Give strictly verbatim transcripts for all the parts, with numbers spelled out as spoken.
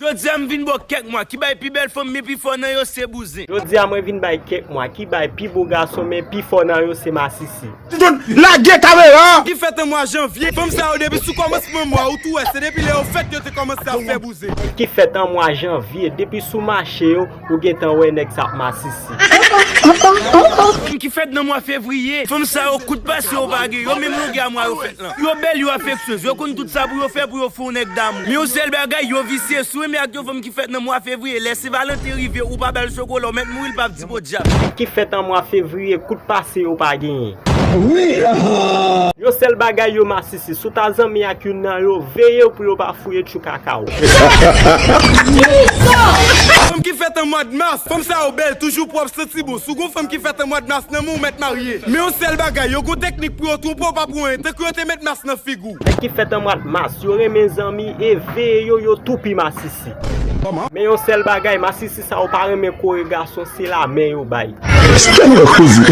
Jodi a m vin ba w kèk mwa ki bay pi bèl fanm, men pi fò nan yo se bouzen. Jodi a mwen vin bay kèk mwa ki bay pi bo gason, men pi fò nan yo se masisi. Lage kamera! Ki fèt an mwa janvye, fanm sa yo depi sou kòmansman mwa ou tou wè se depi lè yo fèt yo te kòmanse ap fè bouzen. Ki fèt an mwa janvye, depi sou mache yo ou gentan wè nèg sa ap masisi. Fanm ki fèt nan mwa fevriye, fanm sa yo kout pase yo pa gen, yo menm longè a mwa yo fèt lan. Yo bèl, yo afeksyez, yo konn tout sa pou yo fè pou yo fè yon nèg damou. Men yon sèl bagay, yo visye. Si w renmen ak yon fanm ki fèt nan mwa fevriye, lè Sen Valanten rive, ou pa ba l chokola, ou mèt mouri, l p ap di podyab. Ki fèt an mwa fevriye, kout pase yo pa genyen. Wi, ah. Yon sèl bagay yo masisi, si w ta zanmi ak youn nan yo, veye pou yo pa fouye tchou kaka w. Fanm ki fèt an mwa mas, fanm sa yo bèl, toujou pwòp, santi bon. Si w gon fanm ki fèt an mwa mas nan men w, ou mèt marye. Men yon sèl bagay, yo gon teknik pou yo twonpe w, pa pou anyen, tankou yo te met mas nan figi w. Nèg ki fèt an mwa mas, yo renmen zanmi e veye yo, yo tou pi masisi. Men yon sèl bagay, masisi sa yo pa renmen kore gason, se lamen yo bay. Kèl koze.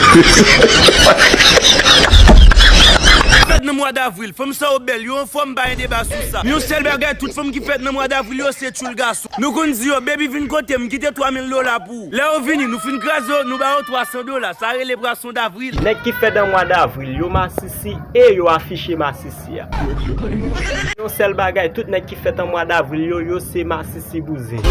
Fèt nan mwa davril, fanm sa yo bèl, yo anfòm, pa gen deba sou sa. Men yon sèl bagay, tout fanm ki fèt nan mwa davril yo se tchoul gason. Nou konn di yo, baby vin kote m, m kite twa mil dola pou ou. Lè yo vini, nou fin kraze yo, nou ba yo twa san dola. Sa rele pwason davril. Nèg ki fèt nan mwa davril, yo masisi e yo afiche masisi a. Yon sèl bagay, tout nèg ki fèt an mwa davril yo, yo se masisi bouzen.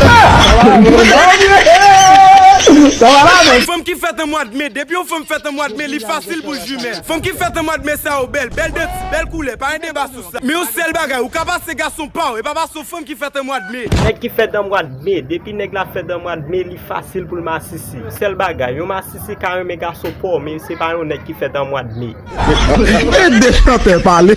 Fanm ki fèt an mwa d me, depi yon fanm fèt an mwa d me, li fasil pou l jimèl. Fanm ki fèt an mwa d me sa yo bèl, bèl danti, bèl koulè, pa gen deba sou sa. Men yon sèl bagay, ou ka pase gason pa w, e pa pase yon fanm ki fèt an mwa d me. Nèg ki fèt an mwa d me, depi nèg la fèt an mwa d me, li fasil pou l masisi. Yon sèl bagay, yon masisi ka renmen gason pa w, men se pa yon nèg ki fèt an mwa d me. Ede chantè pale.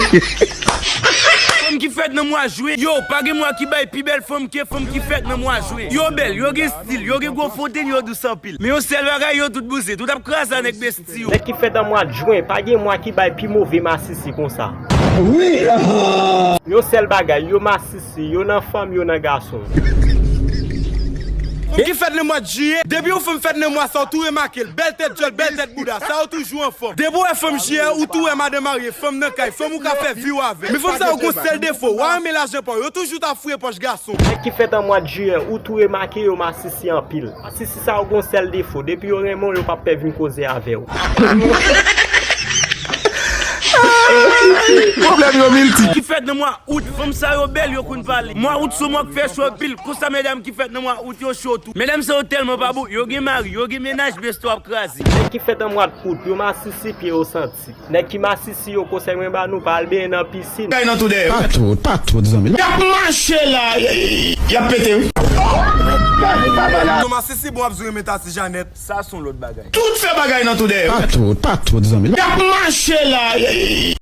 Fanm ki fèt nan mwa jen, yo, pa gen mwa ki bay pi bèl fanm ke fanm ki fèt nan mwa jen. Yo bèl, yo gen stil, yo gen gwo fontenn, yo dous anpil. Men yon sèl bagay, yo tout bouzen, tout ap kraze a nèg besti yo. Nèg ki fèt an mwa jen, pa gen mwa ki bay pi move masisi konsa. Wi, ah. Yon sèl bagay, yo masisi, yo nan fanm, yo nan gason. Fanm ki fèt nan mwa jiyè, depi yon fanm fèt nan mwa sa, ou tou remake l. Bèl tèt djòl, bèl tèt bouda, sa yo toujou anfòm. Depi w wè fanm jiyè, ou tou wè madan marye, fanm nan kay, fanm ou ka fè vi w avè l. Men fanm sa yo gon sèl defo, w a renmen lajan pa w, yo toujou t ap fouye pòch gason. Nèg ki fèt an mwa jiyè, ou tou remake yo masisi anpil. Masisi sa yo gon sèl defo, depi yo renmen w, yo p ap pè vin koze avè w. Pwoblèm yo milti. Ki fèt nan mwa out, fanm sa yo bèl, yo konn pale. Mwa out se yon mwa k fè cho anpil, konsa medam ki fèt nan mwa out yo cho tou. Medam sa yo tèlman pa bon, yo gen mari, yo gen mennaj, besto ap kraze. Nèg ki fèt an mwa out, yo masisi, pye yo santi. Nèg ki masisi yo, konsèy mwen ba nou, pa al benyen nan pisin. Kay nan tou dèyè. Pa twòp, pa twòp, zanmi. Y ap mache la, y, y ap pete, wi. Ton masisi bon ap jwe men Tati Janèt. Sa se yon lòt bagay. Tout fè bagay nan tou dèyè. Pa twòp, pa twòp, zanmi. Y ap mache la, y,